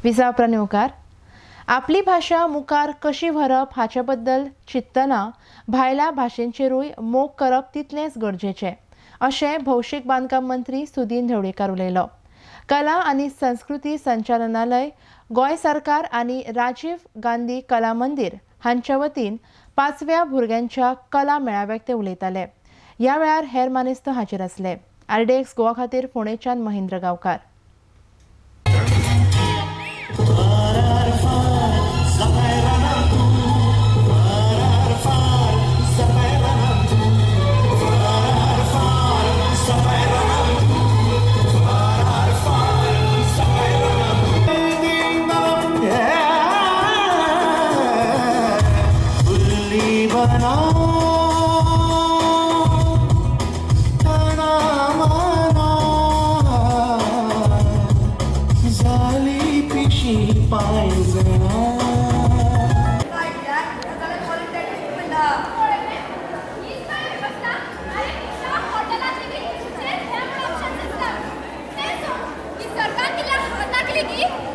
Visa मुखार आपली भाशा मुखार कशी व्हरप हाचे बद्दल चिंतना भायल्या भाशेंचेरूय मोग करप तितलेंच गरजेचें अशें भौशीक बांदकाम मंत्री सुदिन ढवळीकार उलयलो. कला आनी संस्कृती संचालनालय, गोंय सरकार आनी राजीव गांधी कला मंदिर हांच्या वतीन 5व्या भुरग्यांच्या कला मेळाव्याक ते उलयताले. ह्या वेळार हेर मानेस्त हाजीर आसले. आरडीएक्स गोवा खातीर फोंडेच्यान महेंद्र गांवकार.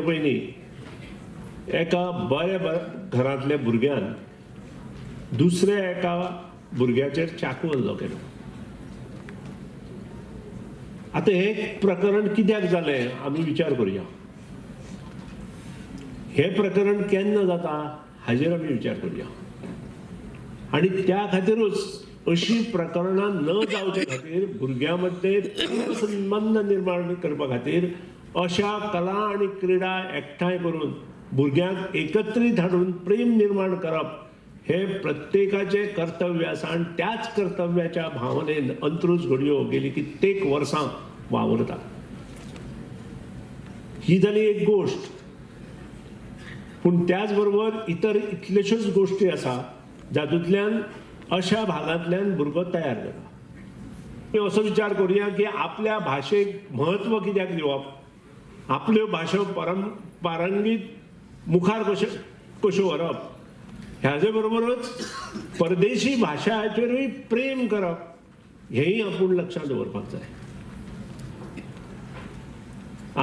पयलीं एका बऱ्या घरांतल्या भुरग्यान दुसऱ्या एका भुरग्याचेर चाकू हल्लो केलो. आतां हें प्रकरण कित्याक जालें आमी विचार करुया. हें प्रकरण केन्ना जाता हाजेर आमी विचार करुया आनी त्या खातीरूच अशी प्रकरणां न जावचे खातीर भुरग्यां मदें संबंद निर्माण करपा खातीर अशा कला आनी क्रिडा एकठांय करून भुरग्यांक एकत्रीत हाडून प्रेम निर्माण करप हे प्रत्येकाचें कर्तव्य आसा आनी त्याच कर्तव्याच्या भावनेन अंत्रुज घडयो गेली कित्येक वर्सां वावरता. ही जाली एक गोश्ट. पूण त्याच बरोबर इतर इतल्योश्योच गोश्टी आसा जातूंतल्यान अशा भागांतल्यान भुरगो तयार जाता. असो विचार करुया की आपल्या भाशेक म्हत्व कित्याक दिवप, आपल्यो भाशो पारंगीत मुखार कश्यो कश्यो व्हरप, ह्याचे बरोबरच परदेशी भाशाचेरूय प्रेम करप हेंय आपूण लक्षांत दवरपाक जाय.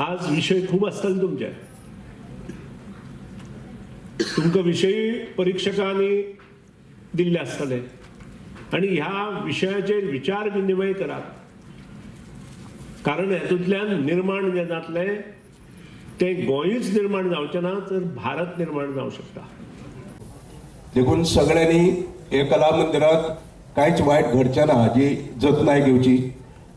आज विशय खूब आसतले तुमचे, तुमकां विशय परिक्षकांनी दिल्ले आसतले आनी ह्या विशयाचेर विचार विनिमय करात, कारण हेतूंतल्यान निर्माण जें जातलें तें गोंयूच निर्माण जावचें ना तर भारत निर्माण जावं शकता. देखून सगळ्यांनी हे कला मंदिरात कांयच वायट घडचें ना हाजी जतनाय घेवची.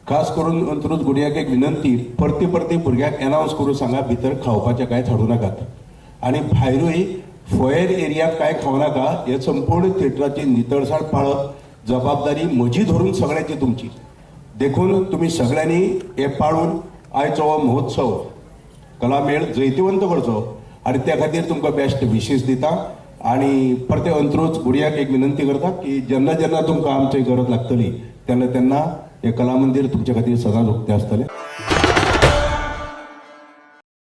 खास करून अंत्रुज गुडियाक एक विनंती, परती परती भुरग्यांक एनावन्स करून सांगा भितर खावपाचें कांयच हाडूं नाकात आनी भायरूय फोयर एरियात कांय खावं नाका. हे संपूर्ण थिएटराची नितळसाण पाळप जबाबदारी म्हजी धरून सगळ्यांची तुमची. देखून तुमी सगळ्यांनी हे पाळून आयचो हो महोत्सव कलामेळ जैतिवंत करचो आनी त्या खातीर तुमकां बेस्ट विशीस दिता. आनी परते अंत्रुज गुडियाक एक विनंती करता की जेन्ना जेन्ना तुमकां आमची गरज लागतली तेन्ना तेन्ना हे कला मंदिर तुमच्या खातीर सदांच उक्तें आसतलें.